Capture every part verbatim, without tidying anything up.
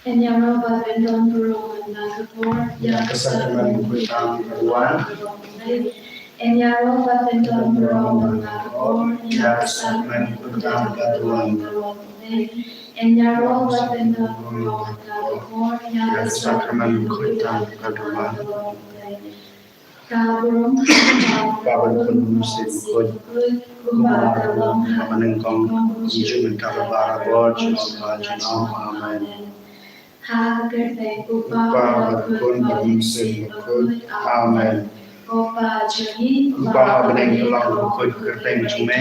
Yn ïaroh bad yn don burom man la ka por, ïa ka sakramen bakhuid tam ka duwan. Yn ïaroh bad yn don burom man la ka por, ïa ka sakramen bakhuid tam ka duwan. Yn ïaroh bad yn don burom man la ka por, ïa ka sakramen bakhuid tam ka duwan. Ka burom ha U Kpa bad U Khun bad U Mynsiem Bakhuid, kumba ka long ha banyngkong, kumjuh mynta bad barabor, junom ba junom. Amen. Ha ka kyrteng U Kpa bad U Khun bad U Mynsiem Bakhuid. Amen. Ko Pa jong ngi uba ha bneng, ka long bakhuid ka kyrteng jong me.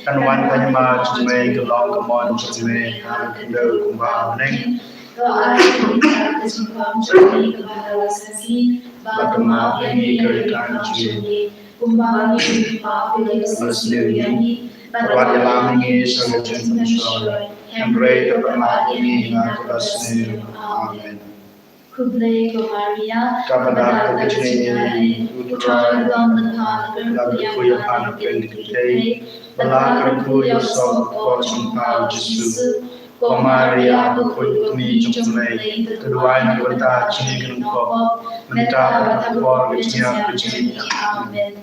Kan wan ka hima jong me, ka long ka mon jong me ha ka khyndew kumba ha bneng. To ai ïa ngi ka jingpang jong ngi kaba ha la ka sngi, bad to map ïa ngi ka ryngkat jong ngi, kumba ngi map ïa ki ba sniew ïa ngi, bad wat ïalam ïa ngi sha ka jingpynshoi, hynrei to pyllait ïa ngi na kaba sniew. Amen. Khublei ko Maria, kaba dap ka jingaiei, U Trai u don bad pha, la kyrkhu ïa pha na pdeng ki kynthei, bad la kyrkhu ïa u soh ka kpoh jong pha U Jisu. Ko Maria bakhuid, ka kmie jong U Blei, to duwai na ka bynta jong ngi ki nongpop, mynta bad ha ka por ka jingïap ka jong ngi. Amen.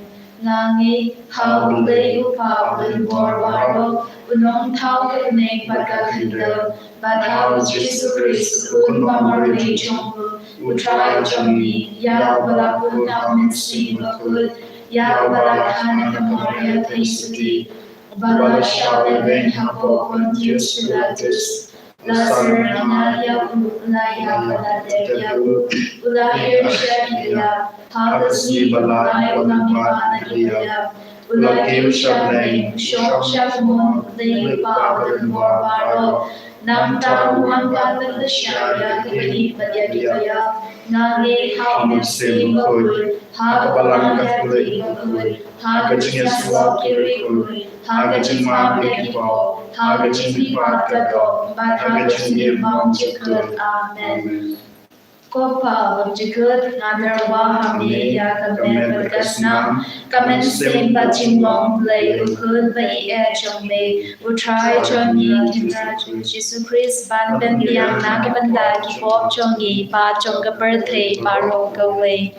Nga ngeit ha U Blei U Kpa uba don bor baroh, u nongthaw ka bneng bad ka khyndew, bad ha U Jisu Khrist, u Khun ba marwei jong u, U Trai jong ngi, ïa uba la bun ha U Mynsiem Bakhuid, ïa uba la kha na ka Maria Theisotti, uba la shah lehbeiñ ha u Pontius Pilatus, la syrnga ïa u, la ïap bad la dep ïa u, u la hiar sha ki kjat, ha ka sngi ba lai u la mihpat na ki kjat, u la kiew sha bneng, u shong sha ka mon U Blei U Kpa uba don bor baroh. Nangta un wan pat ban pynshai ïa kiba ïeit bad ïa kiba ïap. Nga ngeit ha U Mynsiem Bakhuid, ha ka Balang Katholik bakhuid, ha ka jingïasyllok ki riewkhuid, ha ka jingmap ïa ki pop, ha ka jingmihpat ka doh, bad ha ka jingim bymjukut. Amen. Ko Pa bymjukut, nga tyrwa ha me ïa ka met bad ka snam, ka mynsiem bad jinglong Blei U Khun ba ïeit jong me, U Trai jong ngi Kynrad Jisu Khrist, ban pynbiang na ka bynta ki pop jong ngi bad jong ka pyrthei baroh kawei.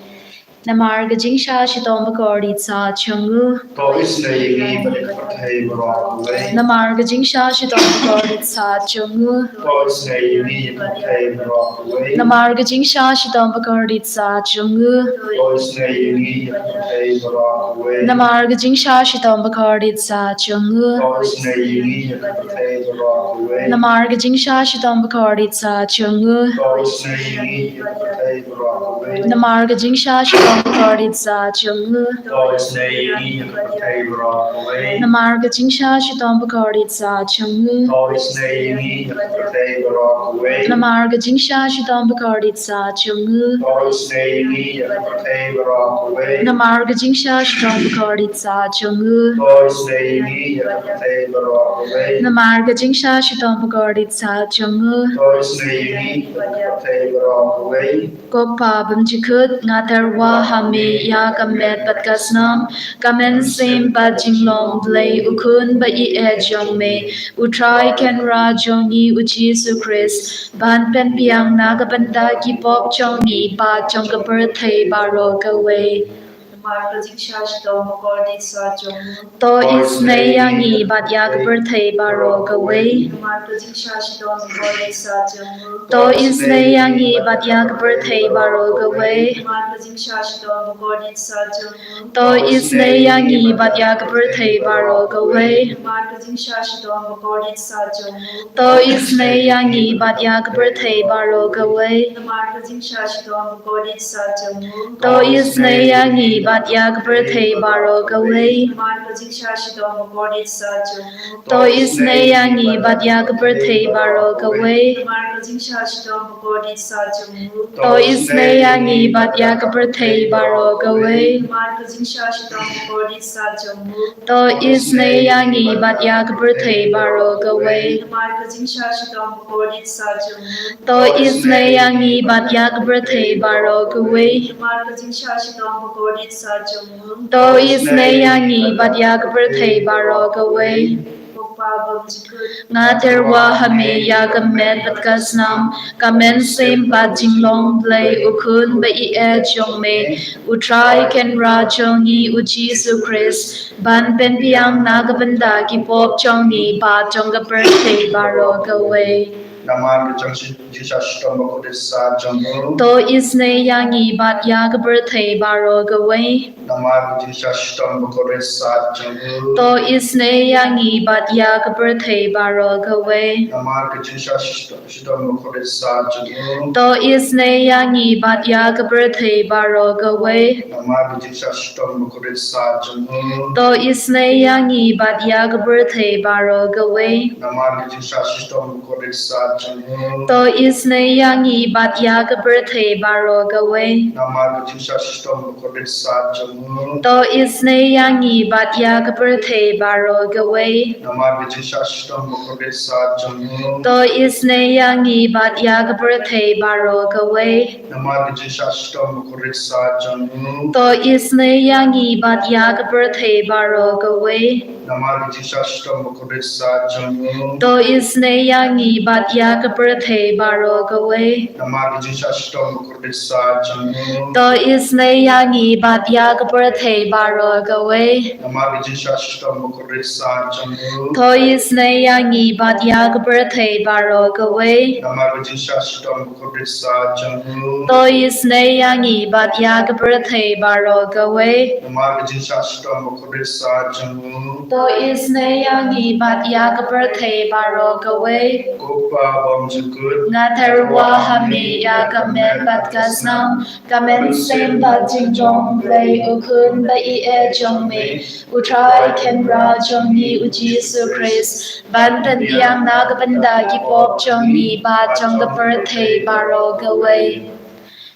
Namar ka jingshah shitom bakordit satia jong u, to isynei ïa ngi bad ïa ka pyrthei baroh kawei. Namar ka jingshah shitom bakordit satia jong u, to isynei ïa ngi ïa ka pyrthei baroh kawei. Namar ka jingshah shitom bakordit satia jong u, to isynei ïa ngi ïa ka pyrthei baroh kawei. Namar ka jingshah shitom bakordit satia jong u, to isynei ïa ngi ïa ka pyrthei baroh kawei. Namar ka jingshah shitom bakordit satia jong u, to isynei ïa ngi ïa ka pyrthei baroh kawei. Namar ka jingshah shitom bakordit satia jong u, to isynei ïa ngi ïa ka pyrthei baroh kawei. Namar ka jingshah shitom bakordit satia jong u, to isynei ïa ngi ïa ka pyrthei baroh kawei. Namar ka jingshah shitom bakordit satia jong u, to isynei ïa ngi ïa ka pyrthei baroh kawei. Namar ka jingshah shitom bakordit satia jong u, to isynei ïa ngi ïa ka pyrthei baroh kawei. Namar ka jingshah shitom bakordit satia jong u, to isynei ïa ngi ïa ka pyrthei baroh kawei. Ko Pa bymjukut, nga tyrwa ha me ïa ka met bad ka snam, ka mynsiem bad jinglong Blei U Khun ba ïeit jong me, U Trai Kynrad jong ngi U Jisu Khrist, ban pynbiang na ka bynta ki pop jong ngi bad jong ka pyrthei baroh kawei. Namar ka jingshah shitom bakordit satia jong u, to isynei ïa ngi bad ïa ka pyrthei baroh kawei. Namar ka jingshah shitom bakordit satia jong u, to isynei ïa ngi bad ïa ka pyrthei baroh kawei. Namar ka jingshah shitom bakordit satia jong u, to isynei ïa ngi bad ïa ka pyrthei baroh kawei. Namar ka jingshah shitom bakordit satia jong u, to isynei ïa ngi bad ïa ka pyrthei baroh kawei. Namar ka jingshah shitom bakordit satia jong u, to isynei ïa ngi bad ïa ka pyrthei baroh kawei. Namar ka jingshah shitom bakordit satia jong u, to isynei ïa ngi bad ïa ka pyrthei baroh kawei. Namar ka jingshah shitom bakordit satia jong u, to isynei ïa ngi bad ïa ka pyrthei baroh kawei. Namar ka jingshah shitom bakordit satia jong u, to isynei ïa ngi bad ïa ka pyrthei baroh kawei. Namar ka jingshah shitom bakordit satia jong u, to isynei ïa ngi bad ïa ka pyrthei baroh kawei. Namar ka jingshah shitom bakordit satia jong u, to isynei ïa ngi bad ïa ka pyrthei baroh kawei. Ko Nga tyrwa ha me ïa ka met bad ka snam, ka mynsiem bad jinglong Blei u Khun ba ïeit jong me, U Trai Kynrad jong ngi U Jisu Khrist, ban pynbiang na ka bynta ki pop jong ngi bad jong ka pyrthei baroh kawei. Namar ka jingshah shitom bakordit sat jong u. To isynei ïa ngi bad ïa ka pyrthei baroh kawei. Namar ka jingshah shitom bakordit sat jong u. To isynei ïa ngi bad ïa ka pyrthei baroh kawei. Namar ka jingshah shitom bakordit sat jong u. To isynei ïa ngi bad ïa ka pyrthei baroh kawei. Namar ka jingshah shitom bakordit sat jong u. To isynei ïa ngi bad ïa ka pyrthei baroh kawei. Namar ka jingshah shitom bakordit sat jong u. To isynei ïa ngi bad ïa ka pyrthei baroh kawei. Namar ka jingshah shitom bakordit sat jong u. To isynei ïa ngi bad ïa ka pyrthei baroh kawei. Namar ka jingshah shitom bakordit sat jong u. To isynei ïa ngi bad ïa ka pyrthei baroh kawei. Namar ka jingshah shitom bakordit sat jong u. To isynei ïa ngi bad ïa ka pyrthei baroh kawei. Namar ka jingshah shitom bakordit sat jong u. To isynei ïa ngi bad ïa ka pyrthei baroh kawei. Namar ka jingshah shitom bakordit sat jong u. To isynei ïa ngi bad ïa ka pyrthei baroh kawei. Namar ka jingshah shitom bakordit sat jong u. To isynei ïa ngi bad ïa ka pyrthei baroh kawei. Namar ka jingshah shitom bakordit sat jong u. To isynei ïa ngi bad ïa ka pyrthei baroh kawei. Namar ka jingshah shitom bakordit sat jong u. To isynei ïa ngi bad ïa ka pyrthei baroh kawei. Ko Pa bymjukut. Nga tyrwa ha me ïa ka met bad ka snam, ka mynsiem bad jinglong Blei u Khun ba ïeit jong me, U Trai Kynrad jong ngi U Jisu Khrist, ban pynbiang na ka bynta ki pop jong ngi bad jong ka pyrthei baroh kawei.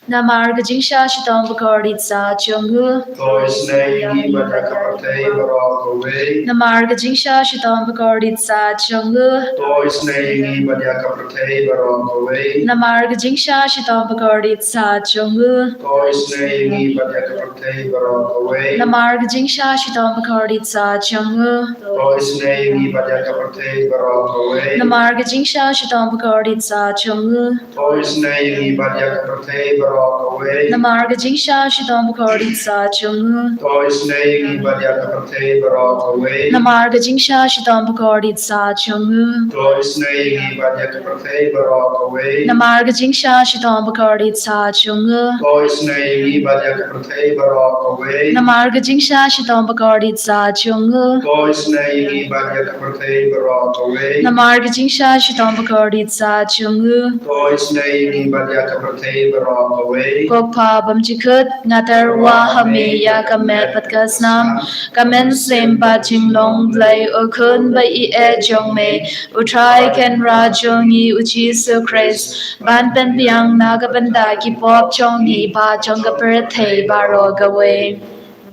Namar ka jingshah shitom bakordit sat jong u. To isynei ïa ngi bad ïa ka pyrthei baroh kawei. Namar ka jingshah shitom bakordit sat jong u. To isynei ïa ngi bad ïa ka pyrthei baroh kawei. Namar ka jingshah shitom bakordit sat jong u. To isynei ïa ngi bad ïa ka pyrthei baroh kawei. Namar ka jingshah shitom bakordit sat jong u. To isynei ïa ngi bad ïa ka pyrthei baroh kawei. Namar ka jingshah shitom bakordit sat jong u. To isynei ïa ngi bad ïa ka pyrthei baroh kawei. Namar ka jingshah shitom bakordit sat jong u. To isynei ïa ngi bad ïa ka pyrthei baroh kawei. Namar ka jingshah shitom bakordit sat jong u. To isynei ïa ngi bad ïa ka pyrthei baroh kawei. Namar ka jingshah shitom bakordit sat jong u. To isynei ïa ngi bad ïa ka pyrthei baroh kawei. Namar ka jingshah shitom bakordit sat jong u. To isynei ïa ngi bad ïa ka pyrthei baroh kawei. Namar ka jingshah shitom bakordit sat jong u. To isynei ïa ngi bad ïa ka pyrthei baroh kawei. Ko Pa bymjukut, nga tyrwa ha me ïa ka met bad ka snam, ka mynsiem bad jinglong Blei u Khun ba ïeit jong me, U Trai Kynrad jong ngi U Jisu Khrist, ban pynbiang na ka bynta ki pop jong ngi bad jong ka pyrthei baroh kawei.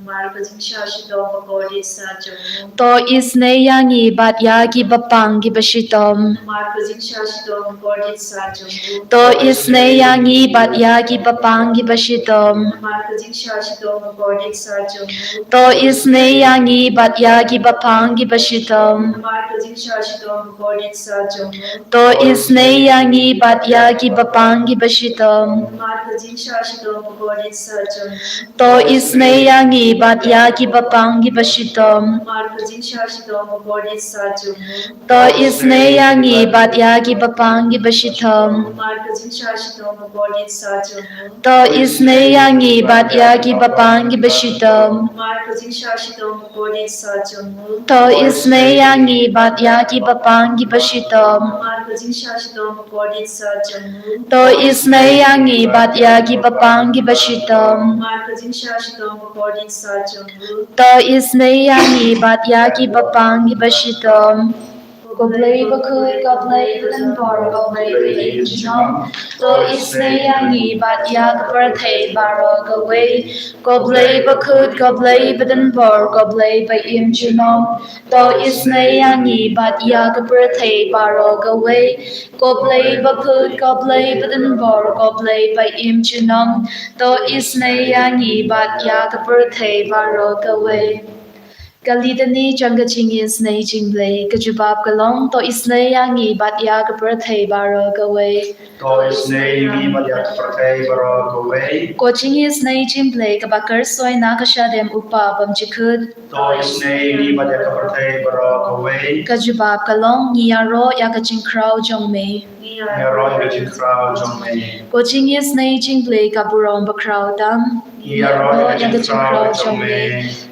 Namar ka jingshah shitom bakordit sat jong u. To isynei ïa ngi bad ïa kiba pang kiba shitom. Namar ka jingshah shitom bakordit sat jong u. To isynei ïa ngi bad ïa kiba pang kiba shitom. Namar ka jingshah shitom bakordit sat jong u. To isynei ïa ngi bad ïa kiba pang kiba shitom. Namar ka jingshah shitom bakordit sat jong u. To isynei ïa ngi bad ïa kiba pang kiba shitom. Namar ka jingshah shitom bakordit sat jong u. To isynei ïa ngi bad ïa kiba pang kiba shitom. Namar ka jingshah shitom bakordit sat jong u. To isynei ïa ngi bad ïa kiba pang kiba shitom. Namar ka jingshah shitom bakordit sat jong u. To isynei ïa ngi bad ïa kiba pang kiba shitom. Namar ka jingshah shitom bakordit sat jong u. To isynei ïa ngi bad ïa kiba pang kiba shitom. Namar ka jingshah shitom bakordit sat jong u. To isynei ïa ngi bad ïa kiba pang kiba shitom. Namar ka jingshah shitom bakordit sat jong u. To isynei ïa ngi bad ïa kiba pang kiba shitom. Ko Blei bakhuid, ko Blei badonbor, ko Blei ba im junom. To isynei ïa ngi bad ïa ka pyrthei baroh kawei. Ko Blei bakhuid, ko Blei badonbor, ko Blei ba im junom. To isynei ïa ngi bad ïa ka pyrthei baroh kawei. Ko Blei bakhuid, ko Blei badonbor, ko Blei ba im junom. To isynei ïa ngi bad ïa ka pyrthei baroh kawei. Ka Litani jong ka Jingisynei Jingblei. Ka jubab ka long: To isynei ïa ngi bad ïa ka pyrthei baroh kawei. To isynei ïa ngi bad ïa ka pyrthei baroh kawei. Ko Jingisynei Jingblei kaba kyrsoi na ka shadem u Kpa bymjukut. To isynei ïa ngi bad ïa ka pyrthei baroh kawei. Ka jubab ka long: Ngi ïaroh ïa ka jingkhraw jong me. Ngi ïaroh ïa ka jingkhraw jong me. Ko Jingisynei Jingblei ka burom bakhraw tam. Ngi ïaroh ïa ka jingkhraw jong me.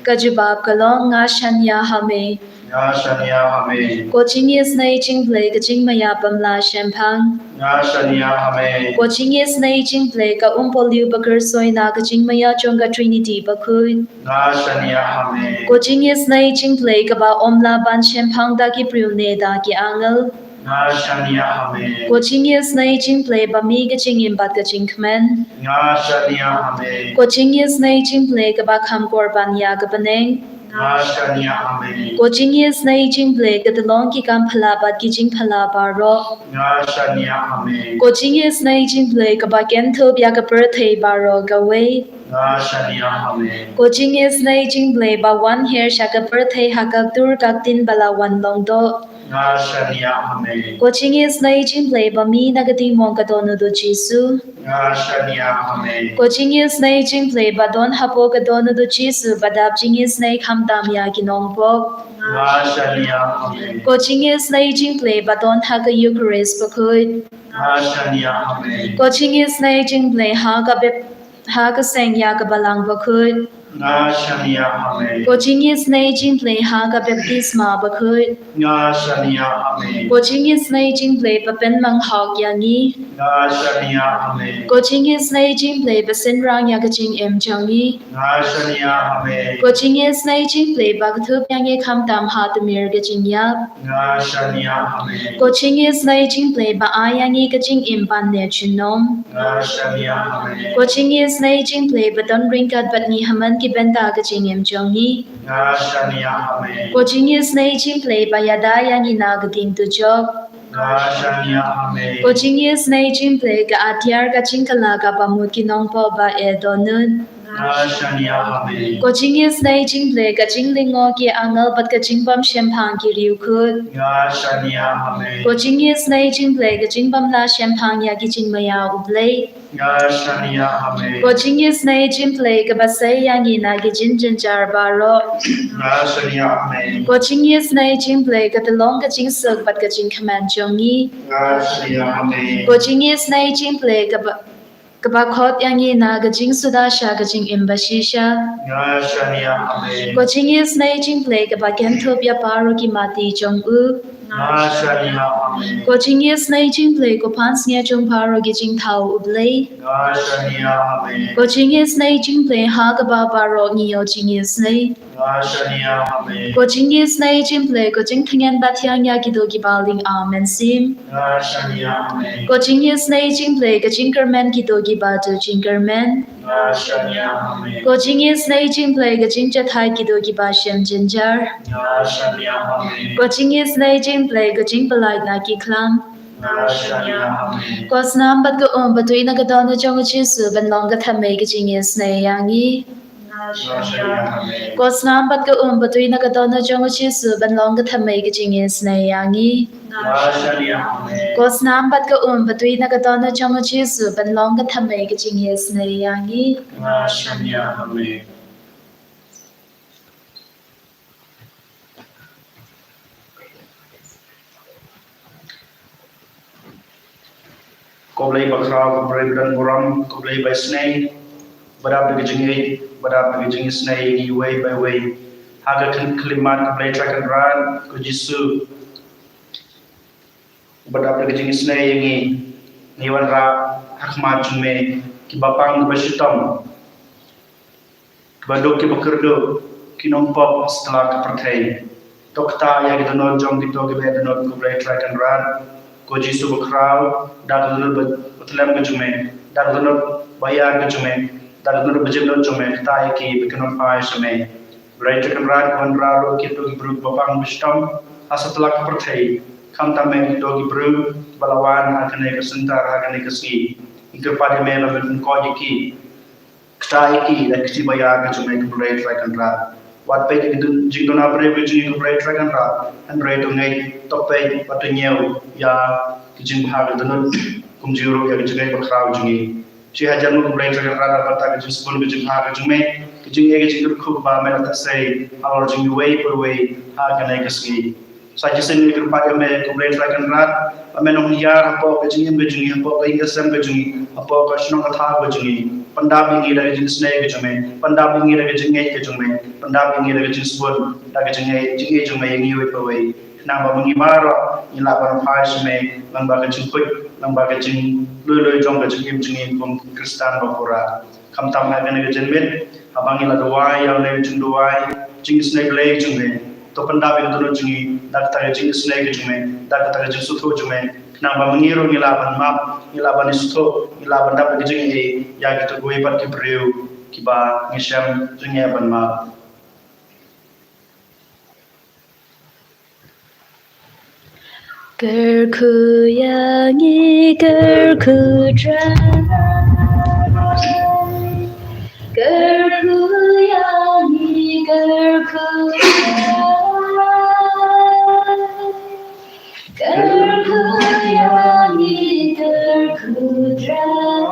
Ka jubab ka long: Nga shaniah ha me. Nga shaniah ha me. Ko Jingisynei Jingblei ka jingmaïap bym lah shemphang. Nga shaniah ha me. Ko Jingisynei Jingblei ka umpohliew ba kyrsoi na ka jingmaïap jong ka Trinity bakhuid. Nga shaniah ha me. Ko Jingisynei Jingblei kaba ym lah ban shemphang da ki briew ne da ki angel. Nga shaniah ha me. Ko Jingisynei Jingblei ba mih ka jingim bad ka jingkmen. Nga shaniah ha me. Ko Jingisynei Jingblei kaba kham kor ban ïa ka bneng. Nga shaniah ha me. Ko Jingisynei Jingblei ka tyllong ki kam phylla bad ki jingphylla baroh. Nga shaniah ha me. Ko Jingisynei Jingblei kaba kynthup ïa ka pyrthei baroh kawei. Nga shaniah ha me. Ko Jingisynei Jingblei ba wan her sha ka pyrthei ha ka dur ka ktien ba la wan long doh. Nga shaniah ha me. Ko Jingisynei Jingblei ba mih na ka diengmong ka Dohnud u Jisu. Nga shaniah ha me. Ko Jingisynei Jingblei ba don hapoh ka Dohnud u Jisu ba dap jingisynei khamtam ïa ki nongpop. Nga shaniah ha me. Ko Jingisynei Jingblei ba don ha ka Eucharist bakhuid. Nga shaniah ha me. Ko Jingisynei Jingblei ha ka bep ha ka seng ïa ka Balang bakhuid. Nga shaniah ha me. Ko Jingisynei Jingblei ha ka baptisma bakhuid. Nga shaniah ha me. Ko Jingisynei Jingblei ba pynmang hok ïa ngi. Nga shaniah ha me. Ko Jingisynei Jingblei ba synran ïa ka jingim jong ngi. Nga shaniah ha me. Ko Jingisynei Jingblei ba kynthup ïa ngi khamtam ha tmier ka jingïap. Nga shaniah ha me. Ko Jingisynei Jingblei ba ai ïa ngi ka jingim ban neh junom. Nga shaniah ha me. Ko Jingisynei Jingblei ba don ryngkat bad ngi ha man ki bynta ka jingim jong ngi. Nga shaniah ha me. Ko Jingisynei Jingblei ba ïada ïa ngi na ka dieng dujok. Nga shaniah ha me. Ko Jingisynei Jingblei ka atiar ka jingkylla kaba mut ki nongpop ba eh dohnud. Nga shaniah ha me. Ko Jingisynei Jingblei ka jinglyngngoh ki angel bad ka jingbym shemphang ki riewkhuid. Nga shaniah ha me. Ko Jingisynei Jingblei ka jingbym lah shemphang ïa ki jingmaïa U Blei. Nga shaniah ha me. Ko Jingisynei Jingblei kaba sei ïa ngi na ki jingjynjar baroh. Nga shaniah ha me. Ko Jingisynei Jingblei ka tyllong ka jingsuk bad ka jingkmen jong ngi. Nga shaniah ha me. Ko Jingisynei Jingblei kaba kaba khot ïa ngi na ka jingsuda sha ka jingim bashisha. Nga shaniah ha me. Ko Jingisynei Jingblei kaba kynthup ïa baroh ki mati jong u. Nga shaniah ha me. Ko Jingisynei Jingblei ko pansngiat jong baroh ki jingthaw U Blei. Nga shaniah ha me. Ko Jingisynei Jingblei ha kaba baroh ngi ïoh jingisynei. Nga shaniah ha me. Ko Jingisynei Jingblei ko jingtngen bathiang ïa kito kiba liang mynsiem. Nga shaniah ha me. Ko Jingisynei Jingblei ka jingkyrmen kito kiba duh jingkyrmen. Nga shaniah ha me. Ko Jingisynei Jingblei ka jingjahthait kito kiba shem jynjar. Nga shaniah ha me. Ko Jingisynei Jingblei ka jingpyllait na ki khlam. Nga shaniah ha me. Ko snam bad ka um ba tui na ka dohnud jong u Jisu ban long ka thymmei ka jingisynei ïa ngi. Nga shaniah ha me. Ko snam bad ka um ba tui na ka dohnud jong u Jisu ban long ka thymmei ka jingisynei ïa ngi. Nga shaniah ha me. Ko snam bad ka um ba tui na ka dohnud jong u Jisu ban long ka thymmei ka jingisynei ïa ngi. Nga shaniah ha me. Ko Blei bakhraw, ko Blei badonburom, ko Blei baisnei, ba dap da ka jingïeit, ba dap da ka jingisnei ïa ngi iwei pa iwei. Ha ka khyllipmat ko Blei Trai Kynrad, ko Jisu, ba dap da ka jingisnei ïa ngi, ngi wanrah ha khmat jong me, kiba pang kiba shitom, kiba duk kiba kyrduh, ki nongpop ha satlak ka pyrthei. To ktah ïa ki dohnud jong kito kiba ïa dohnud, ko Blei Trai Kynrad, ko Jisu bakhraw, da ka dohnud ba, ba tlem ka jong me, da ka dohnud ba ïar ka jong me, da ka dohnud ba jemnud jong me, ktah ïa ki ba kin wan phai sha me. Blei Trai Kynrad, wanrah ruh ïa kito ki briew kiba pang ba shitom ha satlak ka pyrthei. Khamtam me ïa kito ki briew ba la wan ha kane ka syntar, ha kane ka sngi. Ngi kyrpad ïa me ba men pynkhuid ïa ki. Ktah ïa ki da ka kti ba ïar ka jong me, ko Blei Trai Kynrad. Wat peit ïa ka jingduna briew ka jong ngi, ko Blei Trai Kynrad, hynrei to ngeit, to peit bad to ñiew ïa ka jingbha ka dohnud, kumjuh ruh ïa ka jingngeit bakhraw jong ngi. Shi hajar nguh ko Blei Trai Kynrad, bad ka jingsbun ka jingbha ka jong me, ka jingïeit ka jingkyrkhu ba me la teh sei halor jong ngi uwei pa uwei ha kane ka sngi. Sa shisien ngi kyrpad ïa me ko Blei Trai Kynrad, ba men ong hiar hapoh ka jingim ka jong ngi, hapoh ka ïing ka sem ka jong ngi, hapoh ka shnong ka thaw ka jong ngi. Pyndap ïa ngi da ka jingisynei ka jong me, pyndap ïa ngi da ka jingngeit ka jong me, pyndap ïa ngi da ka jingsbun, da ka jingngeit, jingngeit jong me ïa ngi uwei pa uwei. Khnang ba ma ngi baroh ngi lah ban phai sha me lyngba ka jingkhuid, lyngba ka jinglui lui jong ka jingim jong ngi kum Khristan ba pura. Khamtam ha kane ka janmiet, haba ngi la duwai ïa une u jingduwai jingisynei Blei jong me, to pyndap ïa ka dohnud jong ngi da kata ka jingisynei ka jong me, da kata ka jingsngewthuh jong me, khnang ba ma ngi ruh ngi lah ban map, ngi lah ban sngewthuh, ngi lah ban dap da ka jingaiei ïa kito kiwei pat ki briew kiba ngi shem jingeh ban map. Kyrkhu ïa ngi, kyrkhu Trai. Kyrkhu ïa ngi, kyrkhu Trai. Kyrkhu ïa ngi, kyrkhu Trai.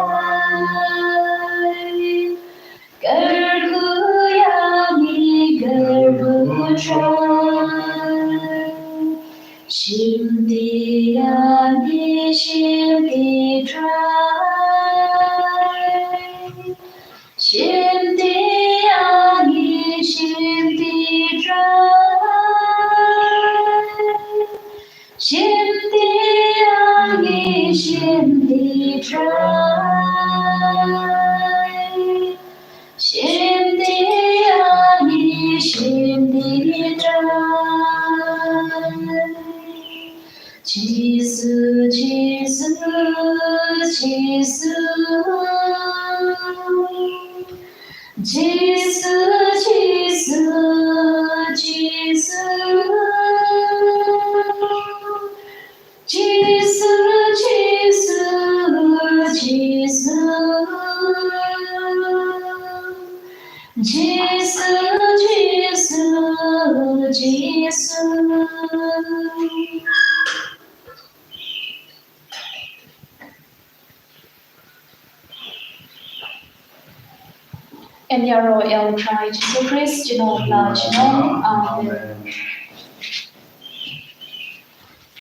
Kyrkhu ïa ngi, kyrkhu Trai. Shimti ïa ngi, shimti Trai. Shimti ïa ngi, shimti Trai. Shimti ïa ngi, shimti Trai. Shimti ïa ngi, shimti Trai. Jisu, Jisu, Jisu. Jisu, Jisu, Jisu. Jisu, Jisu, Jisu. Jisu, Jisu, Jisu. Yn ïaroh ïa u Trai Jisu Khrist junom la junom. Amen.